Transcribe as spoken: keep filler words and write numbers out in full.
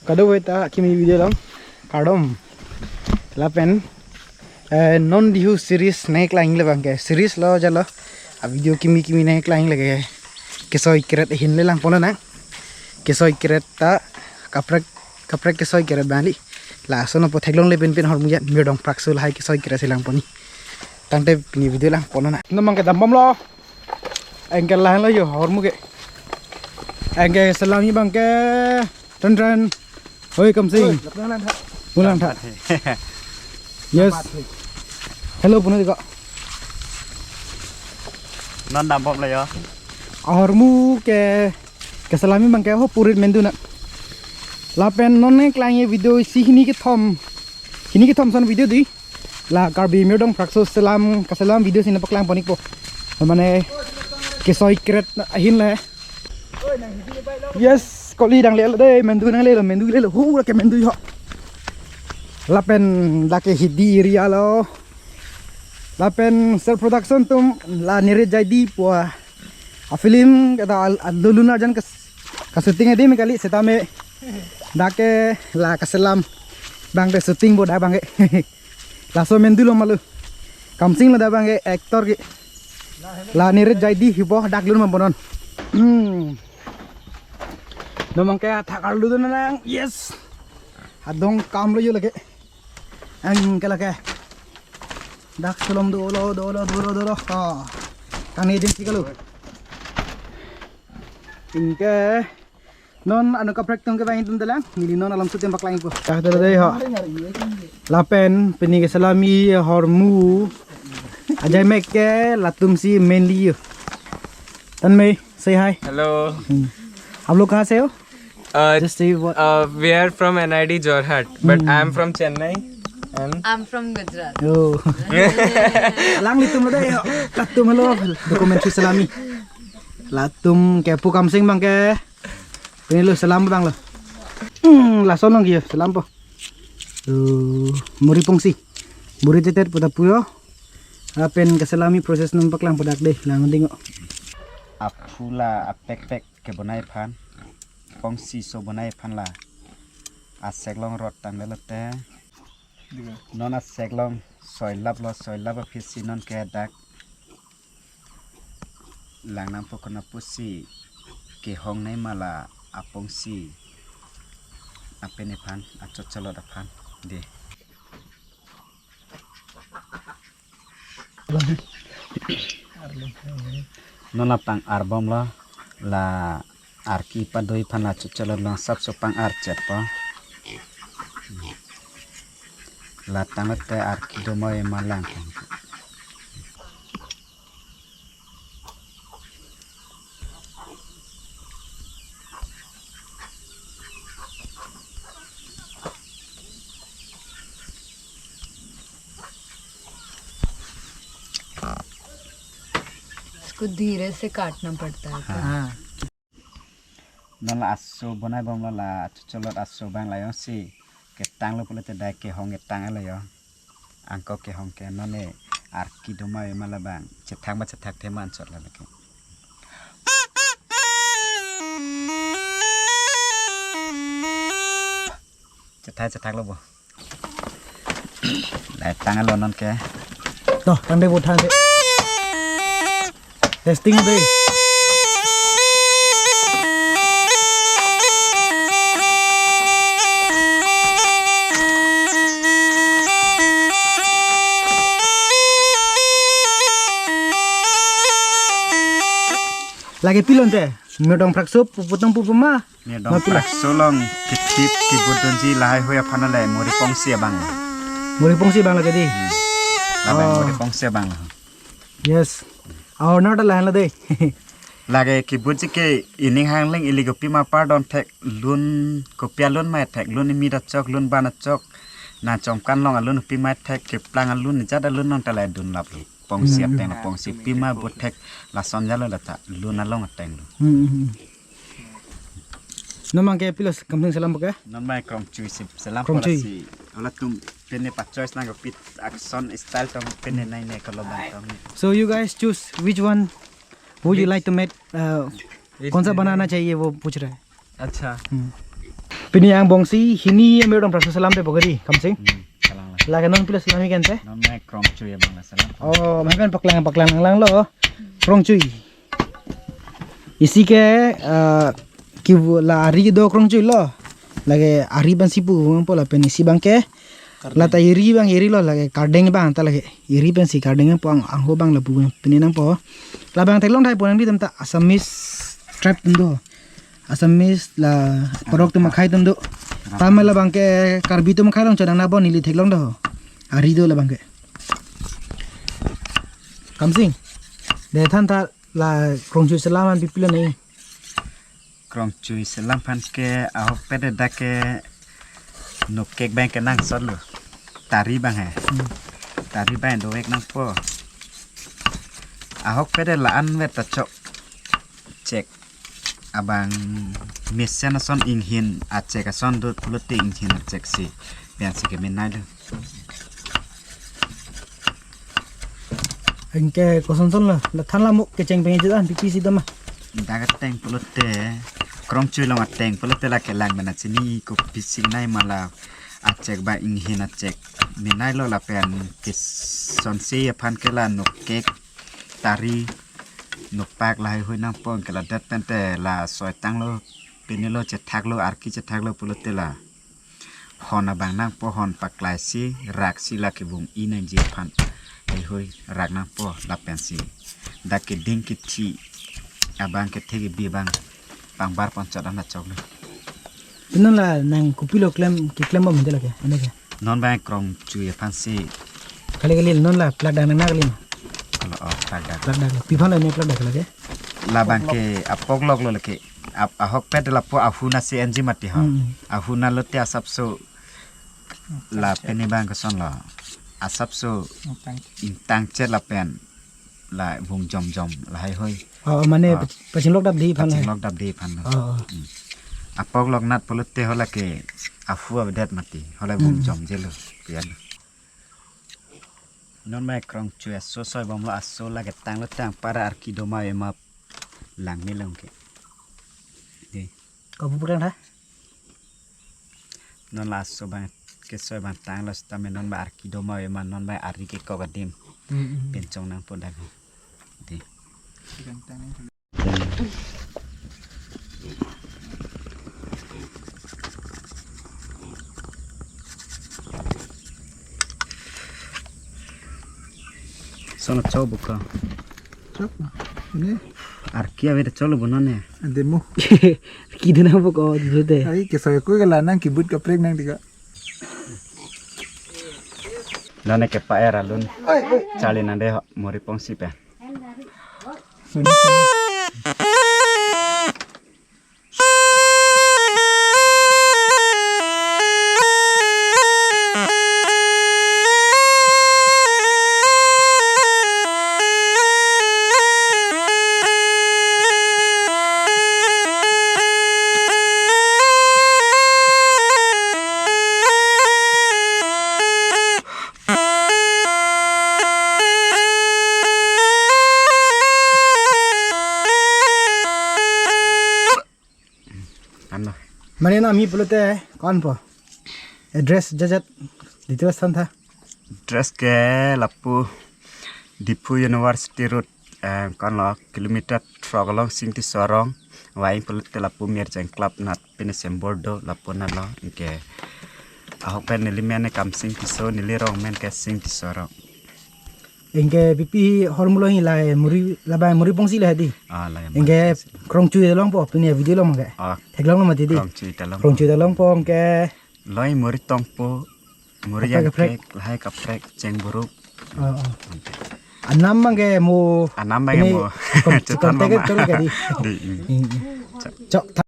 Kadokave ta kimi video along kardom. Lapen, eh, non dihu series nangkeklang le abangke. Series lo jalo. A video kimi kimi nangkeklang lake. Kesoi keret ahin le langpon nang. Kesoi keret ta kaprek kaprek kesoi keret bali. Laso non pu theklongle pinpin ahormu ajat Mirdong Prakso lahai kesoi keret si langponji. Tangte pini video langpon nang. Non abangke dambomlo. Anke lahenlo jo ahormu ke. Anke selami abangke. Tren tren. Hoi Kamsing. Oi, lapang lang tha. Pulang tha. Yes. Hello, puno diko. Non dambomlo jo. Ahormu ke, keselami abangke ho purit mendu nang. Lapen non nangkeklang video isi hini kethom. Hini kethom ason video dei. La Karbi Mirdong Prakso selam, keselam video si nangpaklangpon ikpo. Mane kesoi keret ahin le. Yes, koli danglelo dei, mendu nanglelo, mendu lelo, hu lake mendu ho. Lapen lake hidi area lo. Lapen Sir Production atum la Nirit Jaidi pu a film kata al-, al-, lun arjan kas-, kashooting edi me kali setame dak ke la keselam abangke shooting po dak abangke. Laso mendu lo malu. Kamsing lo dak abangke actor ke. La Nirit Jaidi hipo dak lun mambonon. Hmm. Non abangke athak arlu do nang. Yes. Adong kam lo jo lake. Anke lake. Dak selom dolo, dolo, dolo, dolo. Ah. Kang ne agency kalo. Anke non anu kaprek atum ke bang itum dolang. Neli non alam shooting paklang ikpo. Dah dolo dei ho. Lapen pini keselami ahormu. Ajai mek ke latum si mainly yo. Tanmay, say hi. Hello. Hmm. आप लोग कहाँ से हो? Uh, Just say what. Uh, we are from N I D Jorhat, but Hmm. I am from Chennai. And I'm from Gujarat. Oh. Lang itum lo dei ho. Latum lo. Documentary selami. Latum ke pu Kamsing abangke. Pini lo selam abang lo. Hmm, lason long kio selam po. Uh, muri pongsi. Muri tetet pu ta pu jo. Lapen keselami process nangpaklangpo dak dei, lang ding ho. Aphu la apekpek kebonai aphan. Pongsi so bonai aphan la. Asek along rot tanglelote. Non asek along soilaplo, soilap aphi si non ke dak lang nangpo, konat pusi kehongnei ma la apongsi apen aphan, achocholot aphan dei. Non la pang-arbomlo, la arki padoi aphan la chocholot along sapso pang-archetpo. La tanglote arki doma ave ma lang. इसको धीरे से काटना पड़ता है क्या? हाँ। Non la aso bonai bomlo, la chocholot aso abang la jongsi ketanglo pulote dak kehong ketang lo jo. Angko kehong ke non ne arki doma ave ma la abang. Chethang ba chethak the man chot la lake. Chethak chethak lo bo. La tanglo non ke. To, tangde bo tangde. Testing dei. Lake pilon te, Mirdong Prakso pu putang pu puma. Mirdong Prakso along kethip kebut dunji lahai hui aphan le muri pongsi abang. Muri pongsi abang lake dei. Hmm. Labang Oh. Muri pongsi abang. Yes. Aur na ta lahenlo dei. Lake kebutji ke ining hangling ili kopima pardon thek, lun kopi alun mai thek, lun imi da chok, lun ban chok. Na chomkan along alun pima thek, keplang alun jat alun non ta le dunlap. Pongsi Hmm. ateng pongsi pima but thek lason jalo lata lun along ateng lo. Hmm, hmm, hmm. Non abangke pilo Kamsing selam po ke? Non abang krongchui si selam Krongchui. Pala si. Halatum pine pa choice nangpi action style tong pine nai ne kalo bang tong. So you guys choose which one would you Which like to make? Uh, which कौन सा बनाना चाहिए वो पूछ रहा है। अच्छा। Hmm. Pini angbong si hini amir dong prapsi selam pe pokeri, Kamsing. Hmm, selam lah. Lake non pilo selam ikan te? Non mai krongchui abang la selam. Oh, mai pen paklang, paklang lang lo. Krongchui. Isi ke, eh, ki la ari do krongchui lo. Lake ari ban si pu po lapen isi abang ke. Kardeng. Lata iri abang iri lo lake kardeng abang ta lake iri pensi kardeng po ang, angho abang lapu pini nangpo. Labang theklong thai po nang di tam ta Assamese tribe atum do. Assamese la Borok atum akhei atum do. Tame labang ke Karbi atum akhei along chodang na bo neli theklong do. Ari do labang ke. Kamsing. De than ta la krongchui selam an pipilo nei. Krongchui selam aphan ke ahokpet dak ke nokek abang ke nangsot lo. Tari abang he. Hmm. Tari abang dovek nangpo. Ahokpet la-an vet ta chok. Chek abang mesen ason inghin achek ason do pulote inghin achek si. Biang si kemenei lo. Anke kosonson la, la than la mo kecheng pengeji an, pipi si dama. Dak ateng pulote, krongchui along ateng pulote la kelang mena chini kopi si nai ma la achek abang inghin achek. Menei lo lapen kesonsi aphan ke la nokek tari nokpak lahai hui nangpo ke ladet pen te la soi tanglo pini lo chethak lo arki chethak lo pulote la. Hon abang nangpo hon paklai si rak si la kevung-i nangji aphan. Hei hui rak nangpo lapen si. Dak keding kethi abang kethe kebi abang pangbar ponchot an achok lo. Pini non la nang kopilo klem keklem bom hinte lake, ano ke? Non abang krongchui aphan si. Kali kali non la plak dang nang kali ma. Kalau oh plak dang. Plak dang. Pi aphan lo ne plak dang lake? Labang ke apoklok lo lake. Ap-, ahokpet lapu ahuna si enji mati ha. Hmm. Ahuna lote asapso la pini abang koson lo. Asapso ingtang chet lapen la vung jom jom lahai hui. Oh, mane ah. Paching lok dap di aphan. Paching lok dap di aphan lo. Oh, oh. Hmm. Apoklok nat pulote hala ke ahu avedet mati. Hala vung hmm. Jom jelo. Pian. Non mai krongchui aso soi bomlo aso lake tanglo tang para arki doma ema lang ni lang ke. Di. Kabu pukang tha? Non la aso abang kesoi abang tanglo sitame non ba arki doma ema non ba ari kekok adim. Hmm, hmm. Pinchong nangpo dak. Di. Sono cho buka. Chok na. Ne. Arki ave cholo bono ne. Ande mo. Kidena buka jute. Ai kesoi ko ke lanang kibut kaprek nang dika. Nane ke pa era lun. Ai, ai. Charli nande ho, muri pongsi pe. Ano. Mane nami pulote ko-an po? Address jajat details than tha. Address ke lapu Diphu University Road, eh, ko-an lo kilometer throk along Singtiso arong. Vang pulote lapu Mirjeng Club nat pini symbol do lapu nat lo. Anke ahok pen neli men ke Kamsing Tisso, neli rong men ke Singtiso arong. Anke pipi ahormu lo hi la muri, labang muri pongsi la di. Ah, la muri pongsi. Anke krongchui ta longpo pini video along ke. Ah. Theklong lo mati di. Krongchui ta longpo. Krongchui ta longpo anke. Loi muri tongpo. Muri kaprek, yang kaprek. Kek, lahai kaprek, chengburuk. Oh, oh. Anam abang ke mo. Anam abang ke mo. Kon-, chetan contact abang ke di. Di, hmm. Hmm, hmm. Chok. Chok.